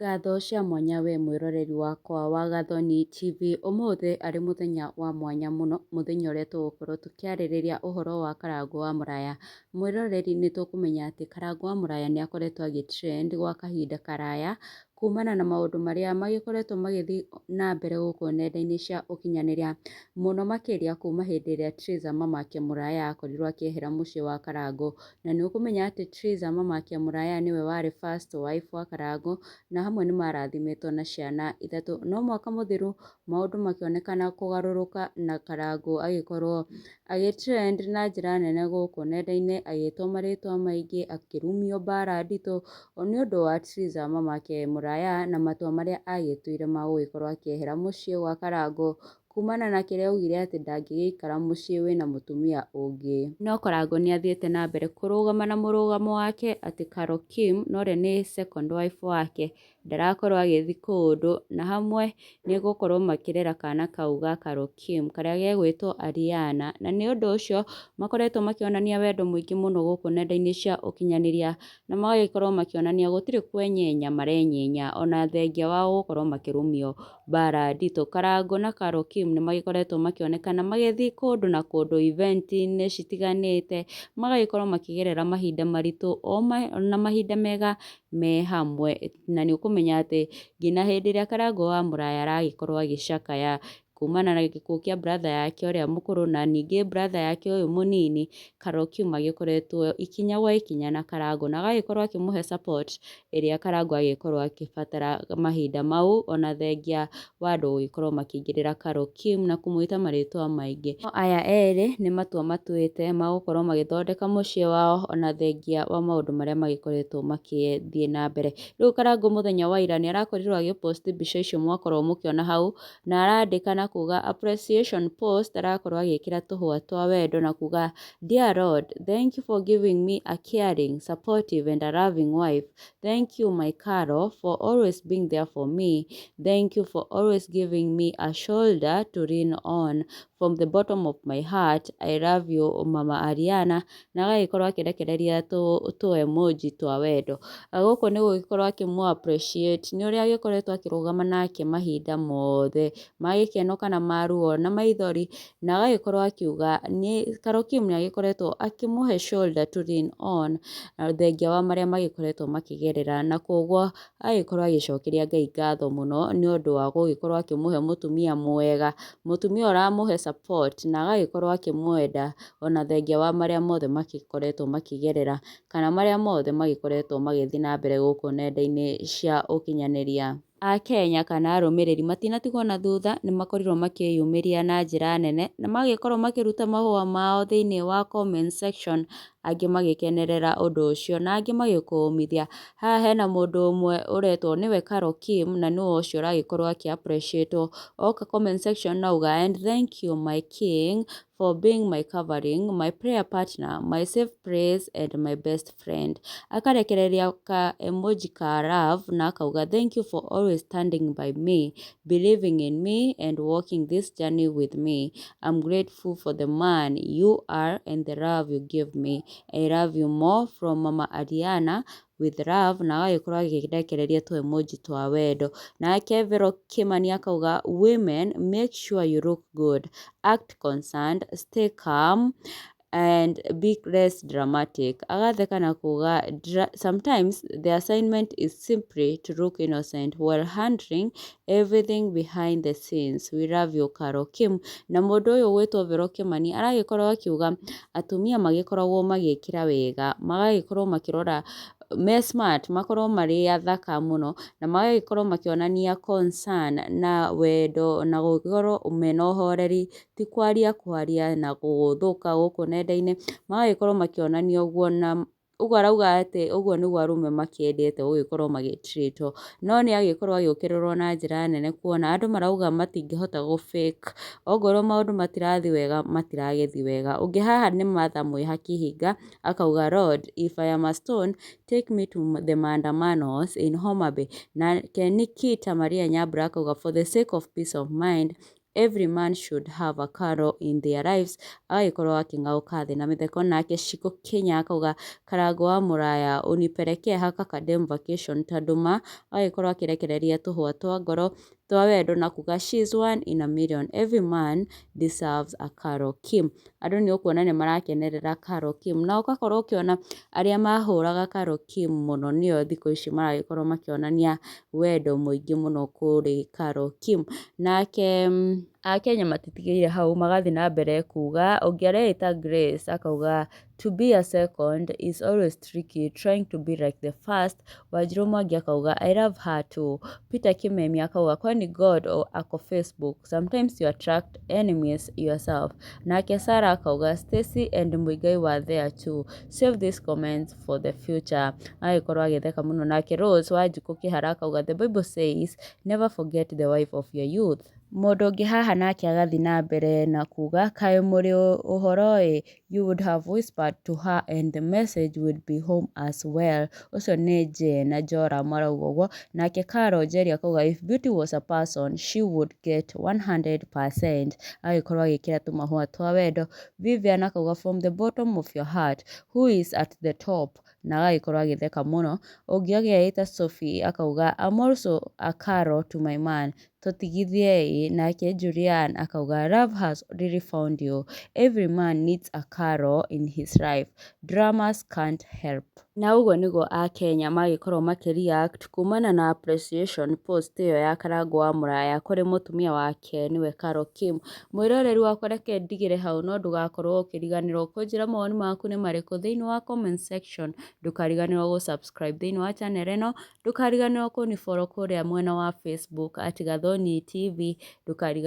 Ngatho cia mwanya we mwĩroreri wakwa wa Gathoni TV, ũmũthĩ arĩ mũthenya wa mwanya mũno, mũthenya ũrĩa tũgũkorwo tũkĩarĩrĩria ũhoro wa Karangũ wa Mũraya. Mwĩroreri nĩ tũkũmenya atĩ Karangũ wa Mũraya nĩ akoretwo agĩ trend gwa kahinda karaya, kumana na maũndũ marĩa magĩkoretwo magĩthiĩ na mbere gũkũ nenda-inĩ cia ũkinyanĩria, mũno makĩria kuma hĩndĩ ĩrĩa Triza Mamake Mũraya akorirwo akĩehera mũciĩ wa Karangũ. Na nĩ ũkũmenya atĩ Triza Mamake Mũraya nĩwe warĩ first wife wa Karangũ, na hamwe nĩ marathimĩtwo na ciana ithatũ. No mwaka mũthiru maũndũ makĩonekana kũgarũrũka na Karangũ agĩkorwo agĩ trend na njĩra nene gũkũ nenda-inĩ, agĩtwo marĩtwa maingĩ, akĩrumio mbara nditũ, nĩ ũndũ wa Triza Mamake Mũraya na matua marĩa agĩtuire ma gũgĩkorwo akĩehera mũciĩ gwa Karangũ, kumana na kĩrĩa augire atĩ ndangĩgĩikara mũciĩ wĩna mũtumia ũngĩ. No Karangũ nĩ athiĩte na mbere kũrũgama na mũrũgamo wake atĩ Carol Kim na ũrĩa nĩ second wife wake ndarakorwo agĩthiĩ kũndũ, na hamwe nĩ gũkorwo makĩrera kana kau ga Carol Kim karĩa gegwĩtwo Ariana. Na nĩ ũndũ ũcio makoretwo makĩonania wendo mũingĩ mũno gũkũ nenda-inĩ cia ũkinyanĩria, na magagĩkorwo makĩonania gũtirĩ kwenyenya marenyenya ona thengia wao gũkorwo makĩrumio mbara nditũ. Karangũ na Carol Kim nĩ magĩkoretwo makĩonekana magĩthiĩ kũndũ na kũndũ event -inĩ citiganĩte, magagĩkorwo makĩgerera mahinda maritũ na mahinda mega me hamwe. Na nĩ ũkũmenya atĩ nginya hĩndĩ ĩrĩa Karangũ wa Mũraya aragĩkorwo agĩcakaya kumana na gĩkuũ kĩa brother yake ũrĩa mũkũrũ na ningĩ brother yake ũyũ mũnini, Carol Kim agĩkoretwo ikinya gwa ikinya na Karangũ na agagĩkorwo akĩmũhe support ĩrĩa Karangũ agĩkorwo akĩbatara mahinda mau, ona thengia wa andũ gũgĩkorwo makĩingĩrĩra Carol Kim na kũmwĩta marĩtwa maingĩ. No aya erĩ nĩ matua matuĩte ma gũkorwo magĩthondeka mũciĩ wao ona thengia wa maũndũ marĩa magĩkoretwo magĩthiĩ na mbere. Rĩu Karangũ mũthenya wa ira nĩ arakorirwo agĩ post mbica icio mwakorwo mũkĩona hau, na arandĩka na kuga appreciation post, arakorwo agĩkĩra tũhũa twa wendo na kuga, "Dear Lord, thank you for giving me a caring, supportive and a loving wife. Thank you, my Carol, for always being there for me. Thank you for always giving me a shoulder to lean on. From the bottom of my heart, I love you, Mama Ariana." Na agagĩkorwo akĩrekereria tũ emoji twa wendo. Gũkũ nĩ gũgĩkorwo akĩmũ appreciate nĩ ũrĩa agĩkoretwo akĩrũgama nake mahinda mothe ma gĩkeno kana ma ruo na maithori, na agagĩkorwo akiuga nĩ Carol Kim nĩ agĩkoretwo akĩmũhe shoulder to lean on thengia wa marĩa magĩkoretwo makĩgerera, na koguo agagĩkorwo agĩcokeria Ngai ngatho mũno nĩ ũndũ wa gũgĩkorwo akĩmũhe mũtumia mwega, mũtumia ũramũhe support na agagĩkorwo akĩmwenda ona thengia wa marĩa mothe magĩkoretwo makĩgerera kana marĩa mothe magĩkoretwo magĩthiĩ na mbere gũkũ nenda-inĩ cia ũkinyanĩria. Akenya kana arũmĩrĩri matinatigwo na thutha, nĩ makorirwo makĩyumĩria na njĩra nene na magĩkorwo makĩruta mahũa mao thĩiniĩ wa comment section, angĩ magĩkenerera ũndũ ũcio na angĩ magĩkũmithia. Haha hena mũndũ ũmwe ũretwo nĩwe Carol Kim, na nĩwe ũcio ũragĩkorwo akĩ appreciate wo. Oka comment section auga, "And thank you, my king, for being my covering, my prayer partner, my safe place and my best friend." Akarekereria ka emoji ka love na akauga, "Thank you for always standing by me, believing in me and walking this journey with me. I'm grateful for the man you are and the love you give me. I love you more, from Mama Ariana with love." Na agagĩkorwo agĩrekereria tũ emoji twa wendo. Nake Vero Kimani akauga, "Women, make sure you look good, act concerned, stay calm and be less dramatic." Agatheka na kuga, "Sometimes the assignment is simply to look innocent while handling everything behind the scenes. We love you, Carol Kim." Na mũndũ ũyũ ũgwĩtwo Vero Kimani aragĩkorwo akiuga atumia magĩkoragwo magĩkĩra wega, magagĩkorwo makĩrora me smart, makorwo marĩ athaka mũno na magagĩkorwo makĩonania concern na wendo na gũgĩkorwo mena ũhoreri, ti kwaria kwaria na gũgũthũka gũkũ nenda-inĩ, magagĩkorwo makĩonania ũguo, na ũguo arauga atĩ ũguo nĩguo arũme makĩendete gũgĩkorwo magĩ treat wo. No nĩ agĩkorwo agĩũkĩrĩrwo na njĩra nene kuona andũ marauga matingĩhota gũ fake ongorwo maũndũ matirathiĩ wega, matiragĩthiĩ wega. Ũngĩ haha nĩ Martha Mwĩhaki Hinga akauga, "Lord, if I am a stone, take me to the maandamanos in Homa Bay." Nake Nikita Maria Nyambura akauga, "For the sake of peace of mind, Every man should have a Carol in their lives. Agagĩkorwo akĩng'aũka thĩ na mĩtheko. Nake Shiko Kenya akauga Karangũ wa Mũraya unipelekee haka kadem vacation tondũ ma agagĩkorwo akĩrekereria tũhũa twa ngoro twa wendo na kuga she is one in a million. Every man deserves a Carol Kim. Andũ nĩ ũkuona nĩ marakenerera Carol Kim na ũgakorwo ũkĩona arĩa mahũraga Carol Kim mũno nĩo thikũ ici maragĩkorwo makĩonania wendo mũingĩ mũno kũrĩ Carol Kim. Nake Akenya matitigĩire hau, magathiĩ na mbere kuga, ũngĩ areĩta Grace akauga to be a second is always tricky trying to be like the first. Wanjirũ Mwangi akauga I love her too. Peter Kimemia akauga kwani God ako Facebook, sometimes you attract enemies yourself. Nake Sarah akauga Stacy and Muigai were there too, save these comments for the future. Agagĩkorwo agĩtheka mũno. Nake Rose Wanjikũ Kĩhara akauga the Bible says never forget the wife of your youth. Mũndũ ũngĩ haha nake agathiĩ na mbere na kuga kaĩ mũrĩ ũhoro ĩ, you would have whispered to her and the message would be home as well. Ũcio nĩ Jane Joram arauga ũguo. Nake Carol Njeri akauga if beauty was a person she would get 100%. Agagĩkorwo agĩkĩra tũmahũa twa wendo. Vivian akauga from the bottom of your heart who is at the top, na agagĩkorwo agĩtheka mũno. Ũngĩ ageĩta Sophie akauga I'm also a Carol to my man, tũtigithiei. Nake Julian akauga love has really found you, every man needs a Carol in his life, dramas can't help. Na ũguo nĩguo Akenya magĩkorwo makĩ react kumana na appreciation post ĩyo ya Karangũ wa Mũraya kũrĩ mũtumia wake nĩwe Carol Kim. Mwĩroreri wakwa, reke ndigĩre hau, no ndũgakorwo ũkĩriganĩrwo kũnjĩra mawoni maku nĩ marĩkũ thĩinĩ wa comment section. Ndũkariganĩrwo gũ subscribe thĩinĩ wa channel ĩno, ndũkariganĩrwo kũni follow kũrĩa mwena wa Facebook at Gathoni TV, ndũkariganĩrwo